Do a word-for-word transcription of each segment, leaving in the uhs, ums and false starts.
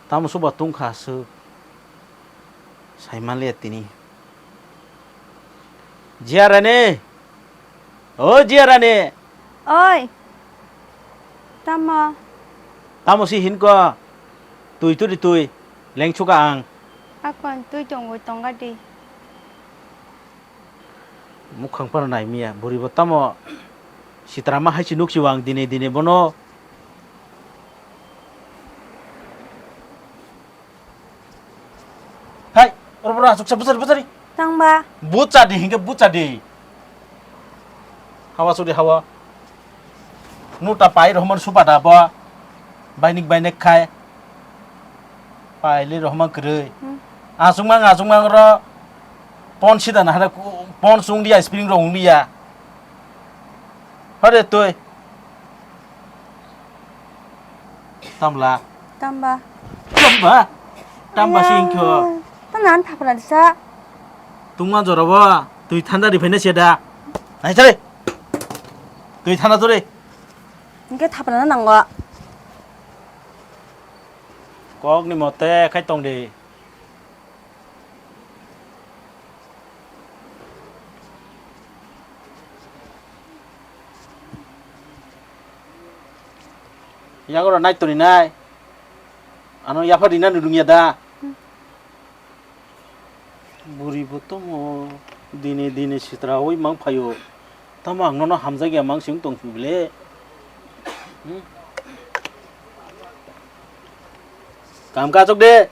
Tamo suba tungkha aswk. Saimanliya tini. Jiya Rani! O Jiya Rani! Oi! Tamo? Tamo si hinko? Twi turi twi. Lengsuka ang. Akon twi tongwi tongga di. Mukhang phano naimiya. Bwrwi bo tamo sitra ma hai si nuksio ang dine dine bono. Hai, oro boro asuk sa bwsari bwsari. Tangba. Bucha di hingke bucha di. Hawa suri hawa. Nuta pai rohman supada bo. Bainik bainik khai. Paili rohman kwrwi. Hmm. Asukmang asukmang ro. Pon sida na hada pon sung dia spring rong dia. Hade tui. Tamla. Tamba. Tamba. Tamba singkho. Tana an thapra disa. Tungma jora bo twi thanda ri phaina se da. Nai sare. Twi thanda jore. Hingke thapra na nango. Kok ni mote khai tong di. Yago rw nai toni nai. Ano yapha rina nulung ya da. Buri bo tomo dini dini sitra oi mang phayo. Tamo ang nono hamjak ya mang sing tong bile. Hmm? Kam ka chok de.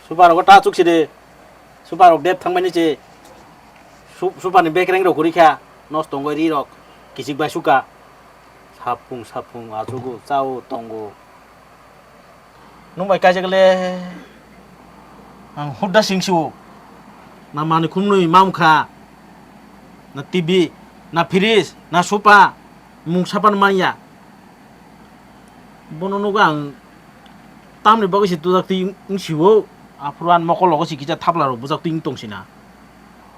Super rok ta chuk si de. Super rok dep thang mani che. Su-, super ni bekreng rok guri kha. Nos tongoi ri rok. Kisik bai suka. Sapung sapung achugo chao tongo. Nung bai kaijak le ang hudda sing siwo. Na mani khumnwi mam kha. Na T V, na fridge, na sofa. Mung sapan manya. Bono nugo ang tamni bagwi se tujak twi wng siwo, aphuru ani mokol rogo se kisa thapla rok bujak twi wng tong sina.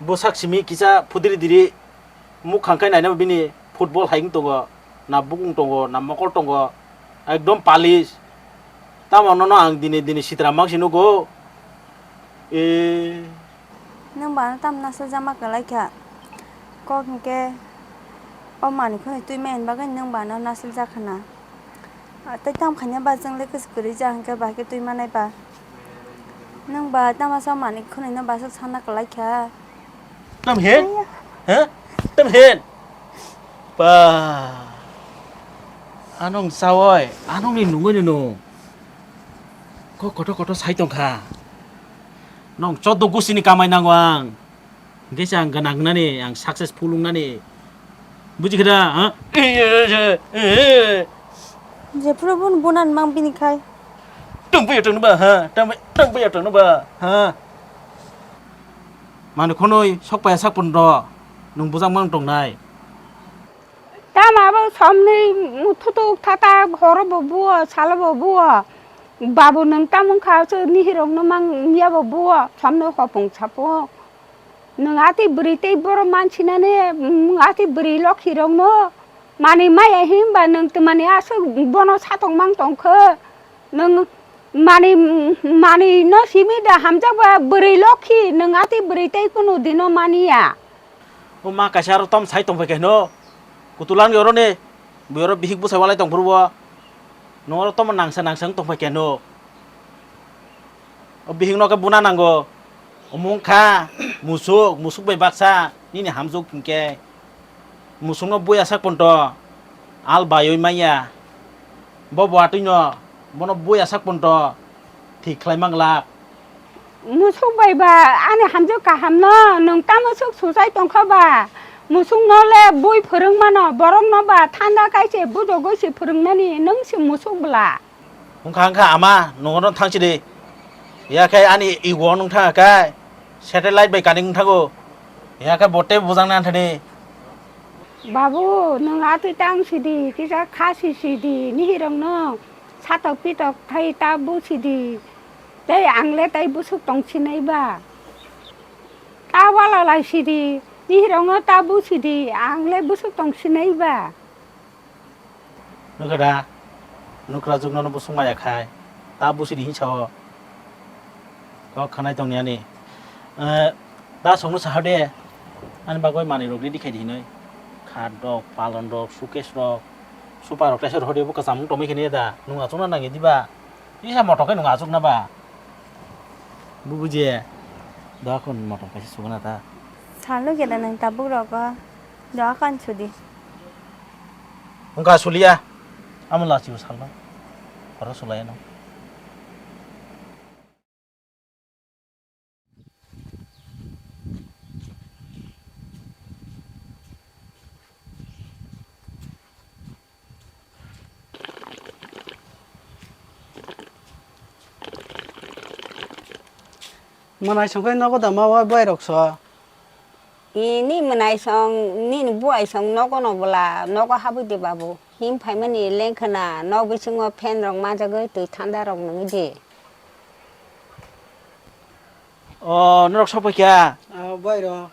Bwsak simi kisa phudiri diri mukhang khai nainai bini football hai wng tongo, na bukung tongo, na mokol tongo, ekdom polish. Tamo nono ang dini dini sitra mangsi nugo. E. Nwng ba ano tamo nasiljakma kwlai kha? Kok hinkhe o manwi khwnwi twi maya ni bagwi nwng ba ano nasiljak khna. Ah, tei tamo khaina ba chwng le kwchwk kwrwi ja hinkhe ba khe twi manai ba. Nwng ba tamo sa manwi khwnwi no ba swk sana kwlai kha. Tam he? He? Tam he? Pa. Anong sawoi, anong ni nungoi ni nung. Ko koto koto sai tong kha. Nong choddo gusini kamai nango ang. Hingke se ang gana wngnani, ang successful wngnani. Buji khe da, ha? Jephuru bun bunan mang bini khai. Tongpaiya tongno ba, ha? Tongpai-, tongpaiya tongno ba, ha? Mani khonoi sokpaiya sak pondo, nwng bujak mang tongnai. Tamo abo somni thutuk thata horo bo buo, salo bo buo. Babu nwng tamo wngkha, se nihirokno mang ya bo buo, somni hopung sapung. Nwng atwi bwrwi tei borok mansinani, nwng atwi bwrwi lokhirokno manwi maya hinba nwng twmani aswk bono satong mang tongkhe. Nwng manwi, manwino simi da hamjakba bwrwi lokhi, nwng atwi bwrwi tei kunu dino maniya. O ma kaisa aro tom sai tongphai khe hino, kutulang yoroni, bui oro bihik bwsai walai tongphuru bo. Noro tom nangsa nangsa wng tongphai khe hino. O bihikno khe buna nango. Omo wngkha musuk, musuk bai baksa nini hamjwk hinkhe. Musukno buya sak ponto, al baiwi manya. Bo bo atwino bono buya sak ponto, thik khlai manglak. Musuk bai ba ani hamjwk kahamno nwng tamo swk suchai tongkha ba? Musukno le bui phwrwng mano, borokno ba thanda kai se bujogwi se phwrwngmani, nwng se musuk bwla. Wngkha wngkha ama, nono thangsi di. Ya khe ani ego nwng thang khe satellite bai connect wng thango. Ya khe bo tei bujang nang thani. Babu, nwng atwi tang sidi, kisa khasi sidi, nihirokno satok pitok thai ta bu sidi. Tei ang le tei busuk tong sinai ba. Ta wala lai sidi. Tihirongno ta busidi, ang le busuk tong sinai ba. Nukha da, nukra jukno no busuk maya khai, ta busidi hinsa o. Kok khanai tong yani. Eh, da songno saha de, ani bagoi mani rok ready khai di hinoi. Khat rok, palon rok, suitcase rok, super rok, tesa rok hodi bo kwcham tongmai khini da, nung achukna nangi diba? Isa motok khe nung achukna ba? Bubuji, doa kon motom kaisa suguna ta. Salno gela nang tabuk rogo, doa kon sudi. Wngkha suliya, amo lachibo salno. Oro sulaiya no. Mwnai songkhai nogo da ma bai rok so. Ini mwnai song nini buai song nogo no bwla nogo habwi de babu. Him phaimani lengkhwna nok bisingo fan rok manjagwi twi thanda rok nungwi di. O, norok sokphaikha? Ah, bai rok.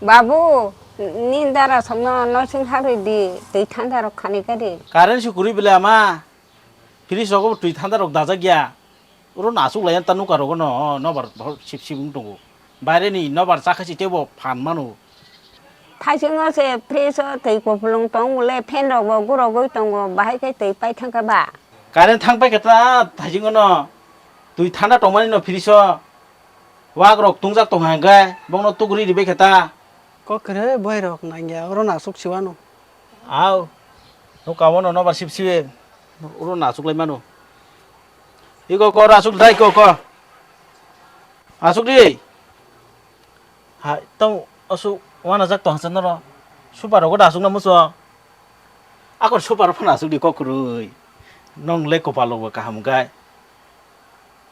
Babu, nini dara songno nosing harwi di, twi thanda rok khani kari. Current se kwrwi bwle ama. Fridge rogo twi thanda rok dajak ya. Oro nasuk lai ta nuka rogo no, nobar sip sip wng tongo. Baire ni nobar chakha si tebo phan mano. Thaisingo se fridge o twi kupulung tong bwle fan rok bo gurogwi tongo, bahai khe twi pai thangkha ba. Current thang pai khe ta thaisingo no. Twi thanda tongmani no fridge o. Wak rok tungjak tong hang khe, bongno tuguri ribai khe ta. Kok kwrwi bwai rok nangya, oro nasuk siwano. Au, nuka bono nobar sip sibe, oro nasuk lai mano. Iko ko asuk dai ko ko. Asuk di. Hai, tong asuk wana jak tong hasa noro. Super rogo da asuk na muso. Akon super phana asuk di kok kwrwi. Nong le kopal rok bo kaham gai.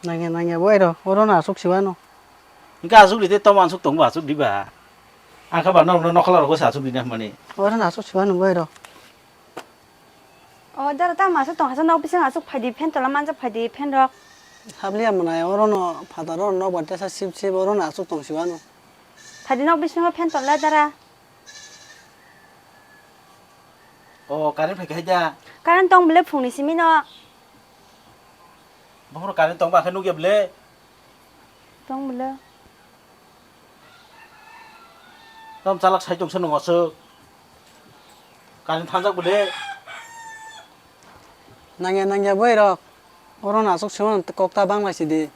Nangya, nangya, bwai rok, oro no asuk siwano. Hingke asuk di tei tamo asuk tongbo asuk diba. Ang khe ba norokno nokhola rogo se asuk di na hwnmani. Oro no asuk siwano bwai rok. O dara tamo asuk tong hasa nok bising asuk phaidi fan tola manjak phaidi fan rok. Sabliya mwnai oro no phataro nok bai tesa sip sip oro no asuk tong siwano. Phaidi nok bisingo fan tola dara. O, current phaikha hai da. Current tong bwle phungni simi no. Bophoro current tong ba khe nukya bwle. Tong bwle. Tamo chalak sai tongsa nung aswk. Current thangjak bwle. Nangya nangya bwai rok. Oro no aswk sima kok ta bang lai sidi.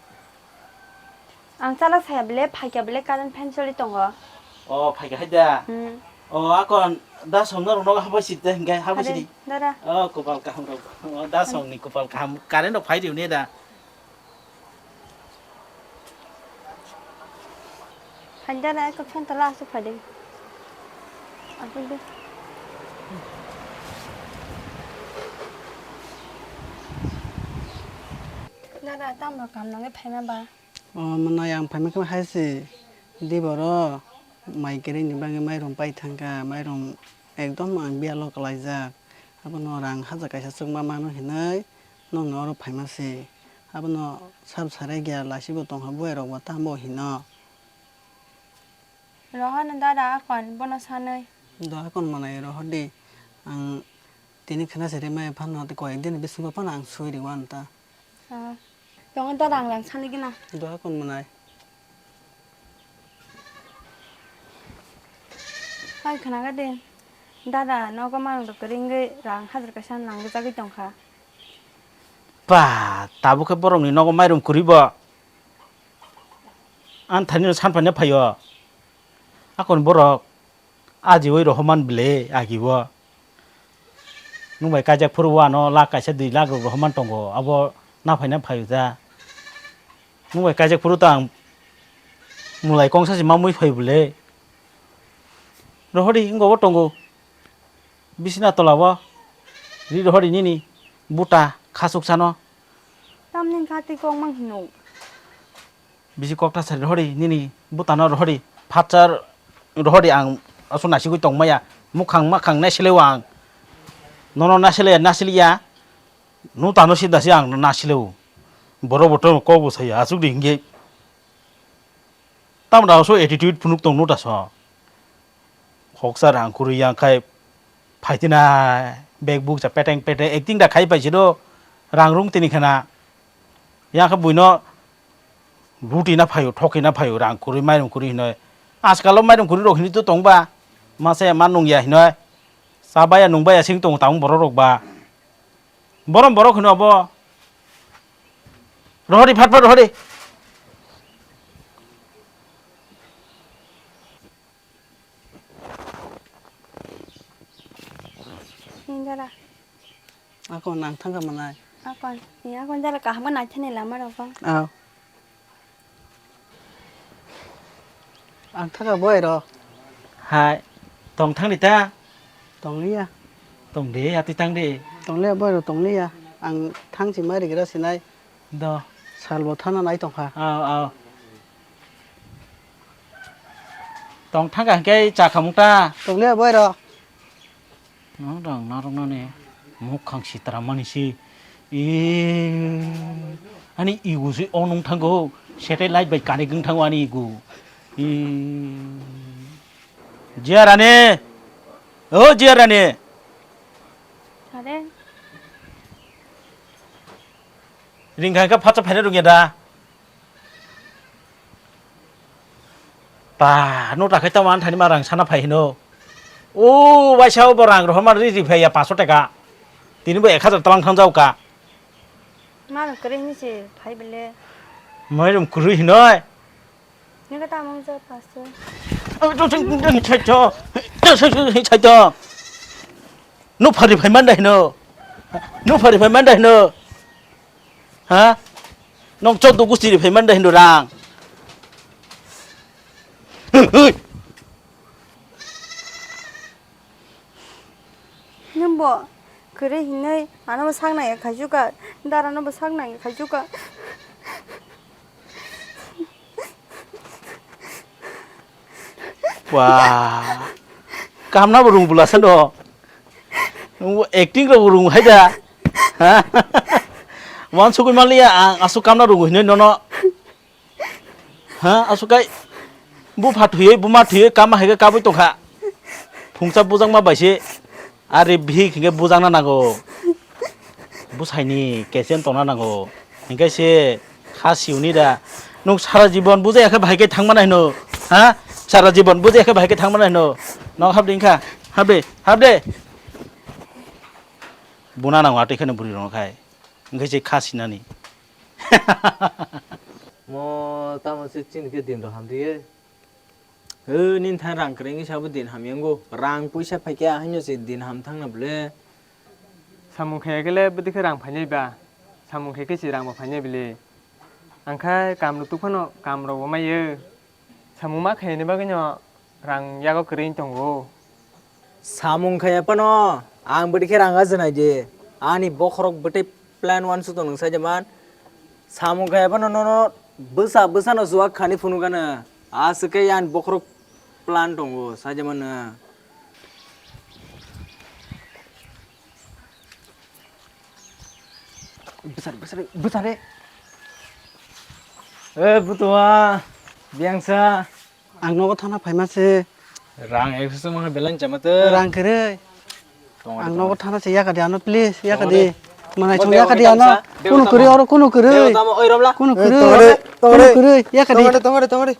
Ang chala saya bele, phaikya bele current fan choli tongo. O, phaikha hai da. Hmm. O, akon da song norok nogo habai sidi hingke habai sidi. Dara. O, kopal kaham rok. O, da song ni kopal kaham. Current rok phai riu ne da. Phai dara, ekor fan tola asuk phai de. Asuk de. Dara, tamo kam nange phaima ba. O mwnai ang phaima khe hai se, di boro mai kwrwini bagwi mairum pai thangkha, mairum ekdom ang biyalo kwlaijak, abono rang hajar kaisa chwkma mano hinwi nokni oro phaima se, abono sab sarai giya lachibo tongkha buai rokbo tamo hino. Rohorno dada akon bono sanwi. Do akon mwnai rohor di, ang tini khna se rimai phano tei koi ek din bisingo phano ang sui rw anw ta. Ah. Tongo da rang rang sani gina. Doha kon manai. Hai khna ga de. Dada nogo mang do kring ge rang hajar kaisa nang jagui tongkha. Ba, tabuk khe borok ni nogo mairum kwrwi bo. Ang thani no san phai na phaio. Akon borok. Ajiwi rohoman bwle agibo. Nwng bai kaijak phuru o ano lakh kaisa dui lakh rok rohoman tongo, abo naphai na phai ja. Nwng bai kaijak phuru ta ang mwlai kongsa se mamwi phai bwle. Rohori wngkha bo tongo. Bisina tola o ri rohori nini buta khasuk sano. Tamni kha twi kok mang hino. Bisi kokta sari rohori nini butano rohori phatsar rohori ang aswk nasigwi tongmaya mukhang makhang naisile ang nono naisile naisiliya nutano sidasi ang naisile borok bo kokbo saya aswk di hinge tamra aswk attitude phunuk tong nuta so Hoksa rang kwrwi yang khai phaitina bag bukcha peteng peteng acting da khai paisino rang rung tini khana. Yang khe buino luti na phaio, thoki na phaio, rang kwrwi, mairum kwrwi hinoi. Ajkal o mairum kwrwi rok hinwi to tongba. Masa ya ma nung ya hinoi. Cha baya nung baya sing tongo tabuk borok rok ba. Borom borok hino abo. Rohori phat phat rohori. Ni jara. Ako nang thangka manai. Ako, ni ako jara kaham nai thani lama rok. Aw. Ang thaka boy ro. Hai, tong thang di ta? Tong liya. Tong di, ati tang di. Tong liya boy ro, tong liya. Ang thang si mari gira sinai. Do. Sal bo thana nai tong kha. Aw, aw. Tong thang ka hingke cha khamung ta? Tong liya boy ro. Norok narwknani mukhang sitra mani si. Ee, ani igu si o nung thango, satellite bai connect wng thango ani igu. Ee, Jia Rani, o Jia Rani. Are. Ring khai kha phatsa phaina rungya da. Ta, no ta khai tamo ani thani ma rang sana phai hino. O, waisa o bo rang rohorma ri ri phai ya paanch sho taka. Tini bo ek hajar talang thang jau ka. Ma rang kwrwi hini se phai bele. Mai rum kwrwi hinoi. Ni ka tamo ja paanch sho. O, to, to, to, to, to, to, to, to, to. No phari phai man da hino. No phari phai man da hino. Ha? Nong choddo gusti ri phai man da hino rang. Nwng bo kwrwi hinwi ano bo sak nai khaisukha, dara no bo sak nai khaisukha. Wah, kamna bo rung bwla sano. Acting rok rung hai da. Ha? Wan sugui maliya ang asuk kamna rung hinwi nono. Ha, asuk kai. Bupha thwiwi, buma thwiwi, kama hai khe kabui tongkha. Phungsa bujakma bai se. Ari bihik hinkhe bujakna nango. Busaini kesen tongna nango. Hinkhe se kha siuni da. Nwng sara jibon bujaya khe bahai khe thangmana hino. Ha? Sara jibon bujaya khe bahai khe thangmana hino. Nok habdi wngkha. Habdi, habdi. Buna nango atwi kheno bwrwi rokno khai. Hinkhe se kha sinani. Mo tamo se chini khe din rok hamdi ye. He, nini thani rang kwrwi wngwi sabo din hamya wngo. Rang puisa phaikhe haino se din ham thangna bwle. Samung khaiya khe le bwdwi khe rang phainai ba? Samung khaikhe se rang bo phainai bwle. Ang khe kaam rwtwk phano kaam rok bo maiyo. Samung ma khaiyani bagwino rang yago kwrwi tongo. Samung khaiya phano ang bwdwi khe rang ajinai di. Ani bokhorok bwtwi plan wansuk tong nwng sai jaman. Samung khaiya phano nono bwsa bwsano juak khani phunukgano. Aswk khe ani bokhorok plan tongo sai jaman nwng. Bwsari, bwsari, bwsari. E butuma, biyangsa. Ang nogo thana phaima se. Rang ekso se mangkha belai chama te. Rang kwrwi. Tongori, ang nogo tongori. Thana se yakadi ano please, yakadi. Tongori. Manai chong yakadi ano. Kunu kwrwi oro kunu kwrwi. Kunu kwrwi. Tongori, tongori. Kunu kwrwi yakadi. Tongori, tongori, tongori.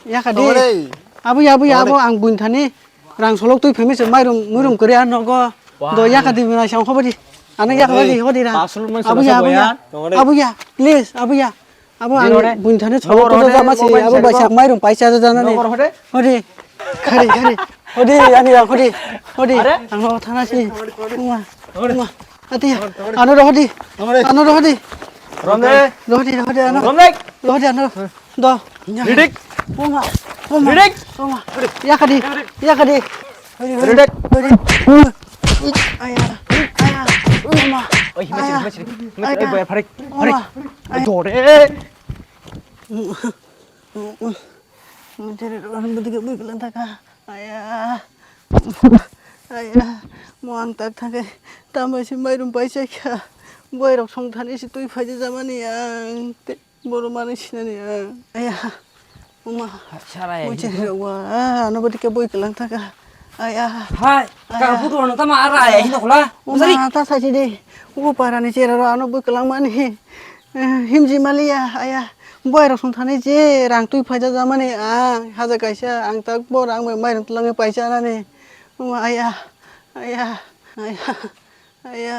Yakadi. Tongori. Abu ya, abu ya, tongori. Abo ang buini thani. Rang solok twi phaimai se mairum muirum kwrwi a nogo. Wah. Do yakadi mwnai sang hobadi. Ano yakadi hobadi rang. Pasal man abuya, sala abuya. Sabo ya. Abuya, please, abuya. Abo ang buini thani solok to jama si abo bai sak mairum paisa jana ni. Hodi. Khari, khari. Hodi, ani ya, hodi. Hodi. Are? Ang no thana si. Uma. Uma. Ati ya. Ano rohodi. Ano rohodi. Romne. Rohodi, rohodi, ano. Romne. Rohodi, ano. Do. Ridik. Oma. Oma. Ridik. Oma. Yakadi. Yakadi. Ridik. Ridik. Aya. Aya. Oma. Oi, himachiri, himachiri. Himachiri, boya, pharik. Pharik. Oma. Aya. Dore. Mantri ro, ang bwdwkhe bui kwlwng thaka. Aya. Aya. Mo ang tak thangkhe. Tambai se mairum paisa kha. Boy rok song thani se twi phaidi jamani ang. Te Boro manwi sinani ang. Aya. Uma. Sarai. Muchiri rok wa. Ah, ano bwdwkhe bui kwlwng thaka. Aya. Hai, aya. Ka budu no tama ara aya hino kula. Uma ta sachi de. U para ni chera ro ano bwklang mani. Himji maliya aya. Boy rok song thani je rang twi phaija jamani ang haja kaisa ang tak bo rang bai mai rang tlangi paisa nani. Uma aya. Aya. Aya. Aya.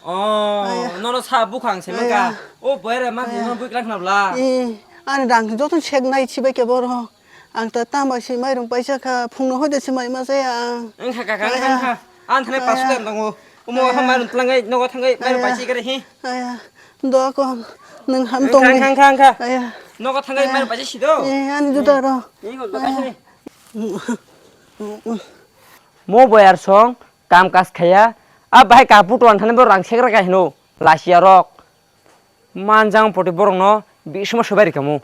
Oh, nono sa bukhang se mangka. O boyre ma bukhang bui klang khnabla. Eh, ani rang joto sek nai chibai ke boro. Ang ta tamba si mairung paisa kha, phungno hoide si mai ma jaya ang. Ang kha kha kha kha. Ang thane pasu dan tango. Umo ha mairung tlangai nogo thangai mairung paisi kare hi. Aya. Do ko nang ham tong. Kha kha kha kha. Aya. Nogo thangai mairung paisi sido. Eh, ani juta ro. Ni go do kaisi. Mo boyar song kam kas khaya. A bahai ka puto an thane bo rang segra ka hino. Lasia rok. Manjang poti borok no bisma sobai rikamo.